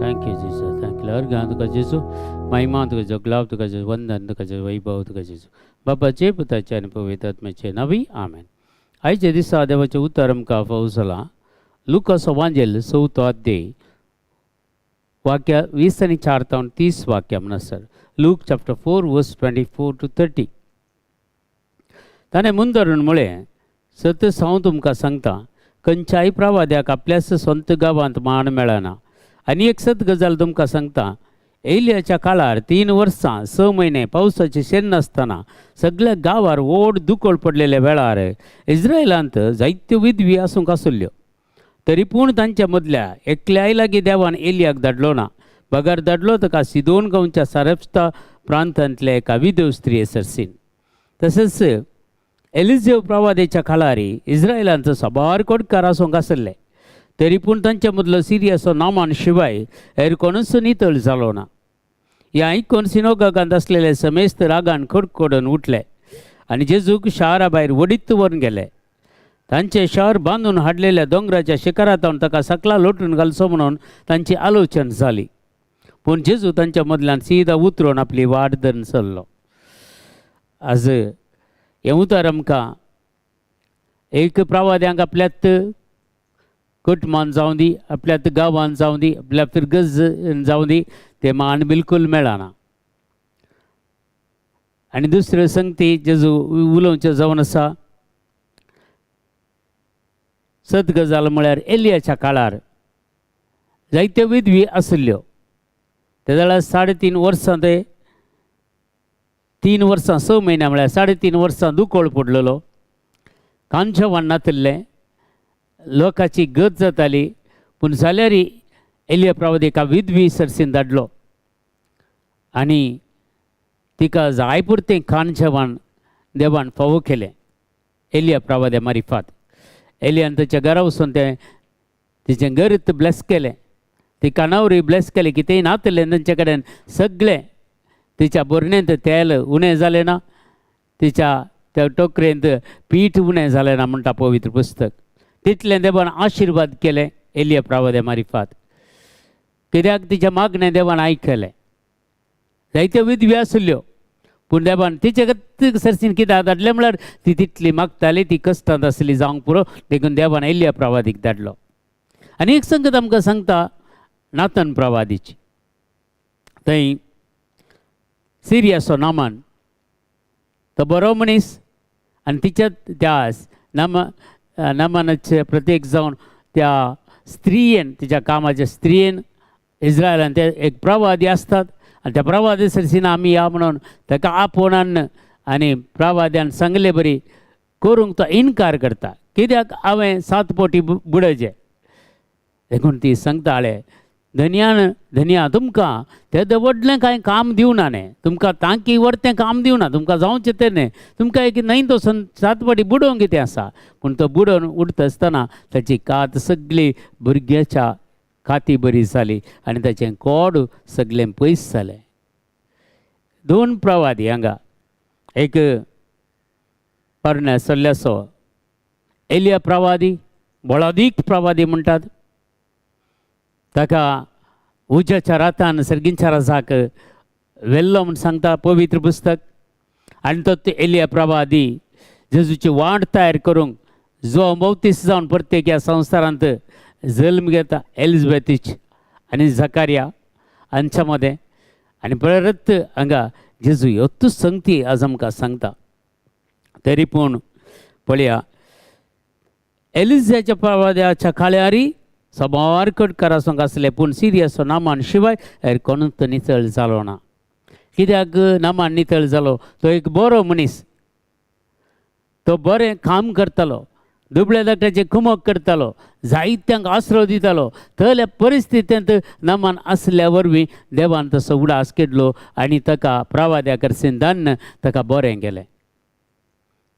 Thank you Jesus, thank you. अर्घां तुका जेजू, महिमा तुका जगलाव तुका जेजू, वंदन तुका जेजू, वैभव तुका जेजू, बापाचे पुताचे आनी पवित्र आत्म्याचे नांवी, आमेन. आयच्या दिसा देवाचें उतर आमकां फावो जालां लुकास वांजेल चवथो अध्याय, वाक्य 24 तावन 30 वाक्य म्हणसर. Luke chapter 4 verse 24 to 30. ताणें मुंदरून म्हळें, सत हांव तुमकां सांगता, खंयच्याय प्रवाद्याक आपल्याच स्वंत गांवांत मान मेळना. आनी एक सत गजाल तुमकां सांगता, एलियाच्या काळार 3 वर्सां 6 म्हयने पावसाचे शेण नासतना सगळ्या गांवार व्हड दुकळ पडलेल्या वेळार इस्रायलांत जायत्यो विधवी आसूंक आसल्ल्यो, तरी पूण तांच्या मदल्या एकल्याय लागीं देवान एलियाक धाडलो ना, बगर धाडलो ताका सिदोन गांवच्या सारप्ता प्रांतांतल्या एका विधव स्त्रिये सरसीन. तशेंच एलिजेव प्रवादेच्या काळारी इस्रायलांत साबार कोटकार आसूंक आसले, तरी पूण तांच्या मदलो सिरियाचो नामान शिवाय हेर कोणूच नितळ जालो ना. ह्या आयकून सिनोगागांत आसलेले समेस्त रागान खडखडून उठले आनी जेजूक शारा भायर वडीत व्हरून गेले. तांचे शहर बांदून हाडलेल्या दोंगराच्या शिखरांत ताका सकला लोटून घालचो म्हणून तांची आलोचन जाली. पूण जेजू तांच्या मदल्यान सीदा उतरून आपली वाट धरून चल्लो. आज हें उतर आमकां एक प्रवाद्यांक आपल्यात कुटुंबान जावं दी, आपल्यात गांवान जावं दी, आपल्या फिरगज जावं दी, ते मान बिलकूल मेळना. आनी दुसऱ्यो संगती जेजू उलोवचें जावन आसा, सत गजाल म्हळ्यार एलियाच्या काळार जायत्यो विधवी आशिल्ल्यो. ते जाल्यार 3.5 वर्सां, ते 3 वर्सां 6 म्हयने म्हळ्यार 3.5 वर्सां दुकळ पडलेलो, कांचेवान नातिल्लें, लोकांची गत जाताली. पूण जाल्यार एलिया प्रवादी एका विधवी सरसीन धाडलो आनी तिका जाय पुरतें खाण जेवण देवान फावो केलें एलिया प्रवाद्या मारिफात. एलियान ताच्या घरा वचून तें तिचें घर ब्लेस केलें, ती कानावरी ब्लेस केलें की तें नातलें तांचे कडेन सगळें. तिच्या भरणेंत तेल उणें जालें ना, तिच्या त्या टोकरेंत पीठ उणें जालें ना म्हणटा पवित्र पुस्तक. तितलें देवान आशिर्वाद केलें एलिया प्रवाद्या मारिफात, कित्याक तिच्या मागणें देवान आयकलें. जायत्यो विधवी आसल्यो, पूण देवान तिचे खातीर सरसीन कित्याक धाडलें म्हळ्यार ती तितली मागताली, ती कश्टांत आसली जावंक पुरो, देखून देवान एलिया प्रवादीक धाडलो. आनी एक संगत आमकां सांगता नातन प्रवादीची. थंय सिरियाचो नामान, तो बरो मनीस आनी तिच्या त्या नामानाचे प्रत्येक जावन त्या स्त्रियेन, तिच्या कामाच्या स्त्रियेन, इस्रायलान ते एक प्रवादी आसतात आनी त्या प्रवादी सरसीन आमी या म्हणून ताका आपोवन आनी प्रवाद्यान सांगले बरी करूंक तो इनकार करता, कित्याक हांवें सात पोटी बुडयचे. देखून ती सांगताले, धनयान, धनया, तुमकां तेदें व्हडलें कांय काम दिवना न्ही, तुमकां तांकी व्हरतें काम दिवना, तुमकां जावचें तें न्ही, तुमकां एक न्हय तो सात पाटी बुडोवंक कितें आसा. पूण तो बुडोवन उठता आसतना ताची कात सगळी भुरग्याच्या काती बरी जाली आनी ताचें कोड सगळें पयस जालें. दोन प्रवादी हांगा, एक परण्या सल्ल्याचो एलिया प्रवादी, बळादीक प्रवादी म्हणटात ताका, उज्याच्या रातान सर्गींच्या राजाक व्हेल्लो म्हूण सांगता पवित्र पुस्तक. आनी तो एलिया प्रवादी जेजूची वाट तयार करूंक जो भोवतीस जावन प्रत्येक ह्या संवसारांत जल्म घेता एलिझबेथीच आनी झकारिया हांच्या मदें. आनी परत हांगा जेजू ह्योच संगती आज आमकां सांगता. तरी पूण पळया, एलिझ्याच्या प्रवाद्याच्या काळारी साबार कटकार आसूंक आसले, पूण सिरियाचो नामान शिवाय हेर कोणूच नितळ जालो ना. कित्याक नामान नितळ जालो? तो एक बरो मनीस, तो बरें काम करतालो, दुबळ्या धाकट्याचें कुमक करतालो, जायत्यांक आसरो दितालो. तल्या परिस्थितींत नामान आसल्या वरवीं देवान तसो उडास केडलो आनी ताका प्रवाद्या कडसून धान्न ताका बरें गेलें.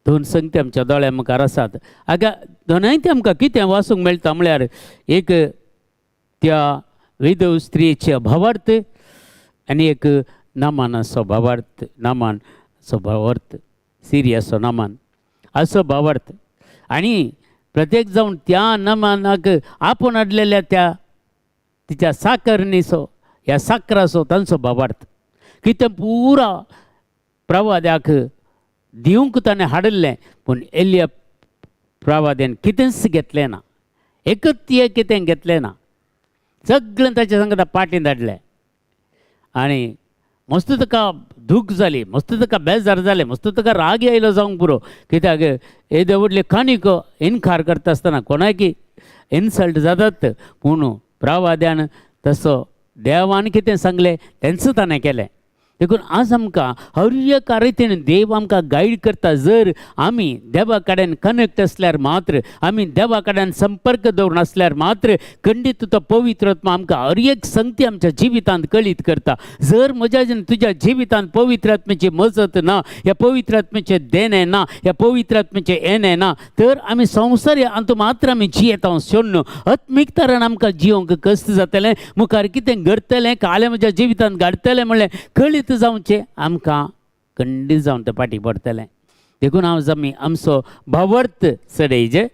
दोन संगती आमच्या दोळ्या मुखार आसात. आगा दोनाय ते आमकां कितें वाचूंक मेळटा म्हळ्यार एक त्या विधव स्त्रियेचे भावार्थ आनी एक नामानाचो भावार्थ, नामानचो भावार्थ, सिरियाचो नामान असो भावार्थ. आनी प्रत्येक जावन त्या नामानाक आपोवन हाडलेल्या त्या तिच्या साकरणीचो ह्या साकराचो तांचो बाबार्थ कितें पुरा प्रवाद्याक दिवंक ताणें हाडिल्लें पूण एलिया प्रवाद्यान कितेंच घेतलें ना, एकच कितें घेतलें ना, सगळें ताच्या सांगता पाटीन धाडलें. आनी मस्त ताका दूख जाली, मस्त ताका बेजार जालें, मस्त ताका राग आयलो जावंक पुरो, कित्याक येदे व्हडले काणीक इनकार करता आसतना कोणाकी इन्सल्ट जातात. पूण प्रवाद्यान तसो देवान कितें सांगलें तेंच ताणें केलें. देखून आज आमकां हर एका रितीन देव आमकां गायड करता. जर आमी देवा कडेन कनेक्ट आसल्यार मात्र, आमी देवा कडेन संपर्क दवरून आसल्यार मात्र खंडीत तो पवित्र आत्मा आमकां हर एक संगती आमच्या जिवितांत कळीत करता. जर म्हज्या तुज्या जिवितांत पवित्र आत्म्याची मजत ना, ह्या पवित्र आत्म्याचें देणें ना, ह्या पवित्र आत्म्याचें येणें ना, तर आमी संवसार हातूंत मात्र आमी जियेता सोडून आत्मीक तरान आमकां जिवंक कश्ट जातलें, मुखार कितें घडटलें, कालें म्हज्या जिवितांत घडटलें म्हणलें कळीत जावचें आमकां खंडीत जावन तें फाटीं पडटलें. देखून हांव आमी आमचो भावार्थ चडयजे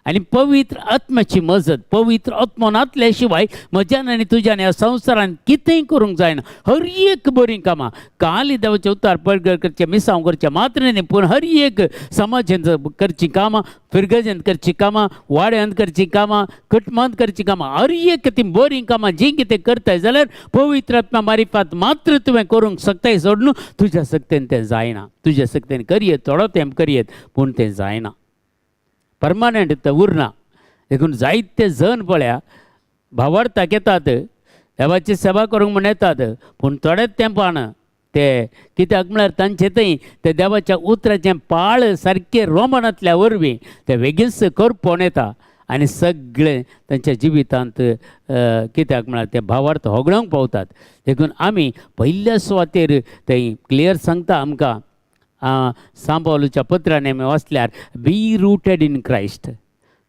आनी पवित्र आत्म्याची मजत, पवित्र आत्मो नातल्या शिवाय म्हज्यान आनी तुज्यान ह्या संवसारान कितेंय करूंक जायना. हर एक बरीं कामां काली देवाचें उतार पडगड करचें, मिसांव करचें मात्र न्ही, पूण हर एक समाजांत करचीं कामां, फिरगजेंत करचीं कामां, वाड्यांत करचीं कामां, कुटुंबांत करचीं कामां, हर एक तीं बरीं कामां जीं कितें करताय जाल्यार पवित्र आत्मा मारिफात मात्र तुवें करूंक शकताय सोडून तुज्या सक्तेन तें जायना. तुज्या सक्तेन करयेत, थोडो तेंप करयेत, पूण तें जायना, परमानंट तें उरना. देखून जायते जण पळया भावार्थाक येतात, देवाची सेवा करूंक म्हूण येतात, पूण थोड्याच तेंपान ते कित्याक म्हळ्यार तांचे थंय ते देवाच्या उतराचें पाळ सारकें रोमनांतल्या वरवीं ते वेगींच करपोवन येता आनी सगळें तांच्या जिवितांत कित्याक म्हळ्यार ते भावार्थ होगडावंक पावतात. देखून आमी पयल्या सुवातेर थंय क्लियर सांगता आमकां सांबावलूच्या पत्रान आमी वाचल्यार बी रुटेड इन क्रायस्ट,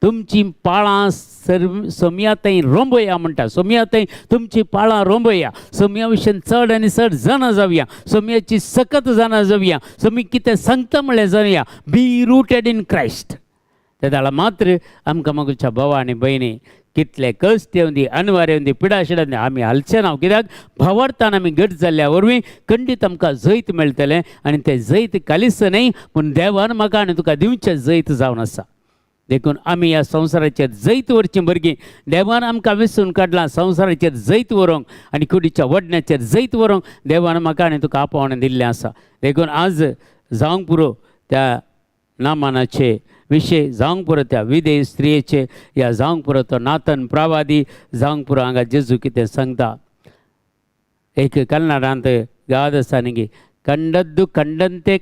तुमची पाळां सर्व सोमया थंय रोंबया म्हणटा, सोमया थंय तुमची पाळां रोंबया, सोमया विशयन चड आनी चड जाणा जावया, सोमयाची सकत जाणा जावया, सोमी कितें सांगता म्हणलें जाणया, बी रुटेड इन क्रायस्ट. ते जाल्यार मात्र आमकां मागच्या भावा आनी भयणी कितले कश्ट येवन दी, अनवार येवन दी, पिडा शिडा दी, आमी हालचे ना. कित्याक भावार्थान आमी घट जाल्ल्या वरवीं खंडीत आमकां जैत मेळटलें आनी तें जैत कालीस न्हय पूण देवान म्हाका आनी तुका दिवचें जैत जावन आसा. देखून आमी ह्या संवसाराचेर जैत व्हरचीं भुरगीं देवान आमकां वेंचून काडलां संवसाराचेर जैत व्हरूंक आनी कुडीच्या वडण्याचेर जैत व्हरूंक देवान म्हाका आनी तुका आपोवणें दिल्लें आसा. देखून आज जावंक पुरो त्या नामानाचे विशय, जावंक पुरो त्या विदेश स्त्रियेचे, या जावंक पुरो तो नातन प्रवादी, जावंक पुरो हांगा जेजू कितें सांगता. एक कन्नडांत गाद आसा न्ही, ಕಂಡದ್ದು ಕಂಡಂತೆ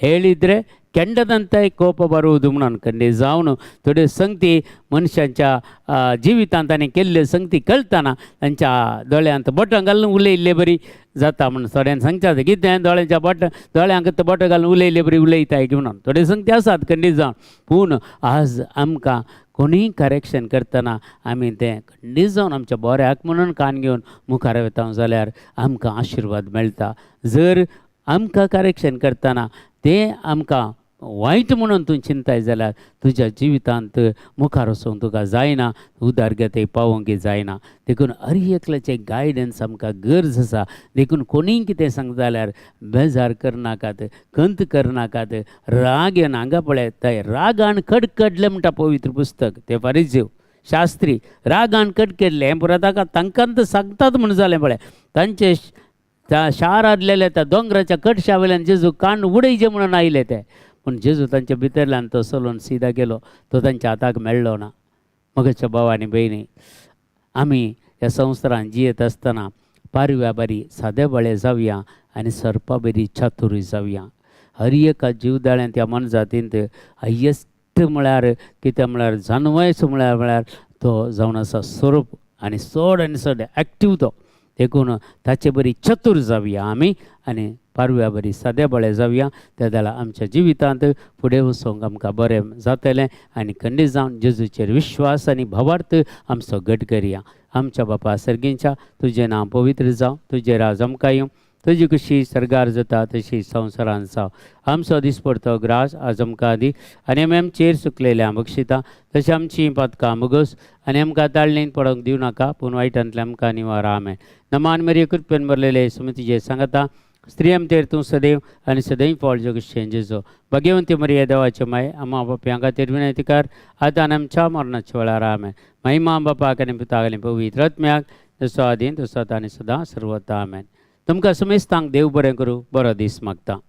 ಹೇಳಿದರೆ ಕೆಂಡದಂತೆ ಕೋಪ ಬರುವುದು म्हणून. खंडीत जावन थोड्यो संगती मनशांच्या जिवितांत ताणें केल्ल्यो संगती कळटना तांच्या दोळ्यांत बोटां घालून उलयल्ले बरी जाता म्हणून थोड्यांनी सांगता कितें दोळ्यांच्या बोट दोळ्यांक बोटां घालून उलयल्ले बरी उलयताय की म्हणून थोड्यो संगती आसात खंडीत जावन. पूण आज आमकां कोणीय करेक्शन करतना आमी तें खंडीत जावन आमच्या बऱ्याक म्हणून कान घेवन मुखार वता जाल्यार आमकां आशिर्वाद मेळटा. जर आमकां करेक्शन करतना तें आमकां वायट म्हणून तूं चिंताय जाल्यार तुज्या जिवितांत मुखार वचूंक तुका जायना, उदारगते पावोवंक जायना. देखून हर एकल्याचें गायडन्स आमकां गरज आसा. देखून कोणीय कितें सांगता जाल्यार बेजार करनाकात, खंत करनाकात, राग येना. हांगा पळय रागान कडकडलें म्हणटा पवित्र पुस्तक. ते फारीजीव शास्त्री रागान कडकडले हें पुरो ताका तांकां तर सांगतात म्हूण जालें पळय. तांचे त्या शारांतलेल्या त्या दोंगराच्या कडशा वयल्यान जेजू कान उडयचे म्हणून आयले ते, पूण जेजू तांच्या भितरल्यान तो चलोवन सिदा गेलो, तो तांच्या हाताक मेळ्ळो ना. मगच्या भाव आनी भयणी, आमी ह्या संवसारांत जियेत आसतना पारव्या बरी सादे बळे जावया आनी सर्पा बरी चातुरी जावया. हर एका जिवदाळ्यांत ह्या मनजातींत हायेस्ट म्हळ्यार कितें म्हळ्यार जानवयस म्हळ्यार म्हळ्यार तो जावन आसा सोरोप आनी चड आनी चड एक्टीव तो. देखून ताचे बरी चतूर जावया आमी आनी पारव्या बरी साद्या बळे जावया. त्या जाल्यार आमच्या जिवितांत फुडें वचूंक आमकां बरें जातलें आनी खंडीत जावन जेजूचेर विश्वास आनी भावार्थ आमचो घट करया. आमच्या बापा सर्गींच्या, तुजें नांव पवित्र जावं, तुजें राज आमकां येवं, तुजी कशी सर्गार जाता तशी संवसारान जावं. आमचो दिसपडतो ग्रास आज आमकां दी आनी आमी आमचेर सुकलेल्या बक्षिता तशें आमची पातकां मुगस आनी आमकां ताळणेन पडोंक दिवं नाका, पूण वायटांतलें आमकां निवार. आमेन. नमान मरिये, कृपेन भरलेले, सुमतीचे सांगता. स्त्री आमचेर तूं सदैव आनी सदैव फळ जगशें जेजो. भाग्यवंती मरिये, देवाचे माय, आमा बाप्यां खातीर विनंती कर, आतां आनी आमच्या मरणाच्या वेळार. आमेन. महिमा बापाक आनी पुताक आनी पवित्र आत्म्याक, जसो आदीं तसो आतां आनी सदां सर्वता. आमेन. तुमकां समेस्तांक देव बरें करूं, बरो दीस मागता.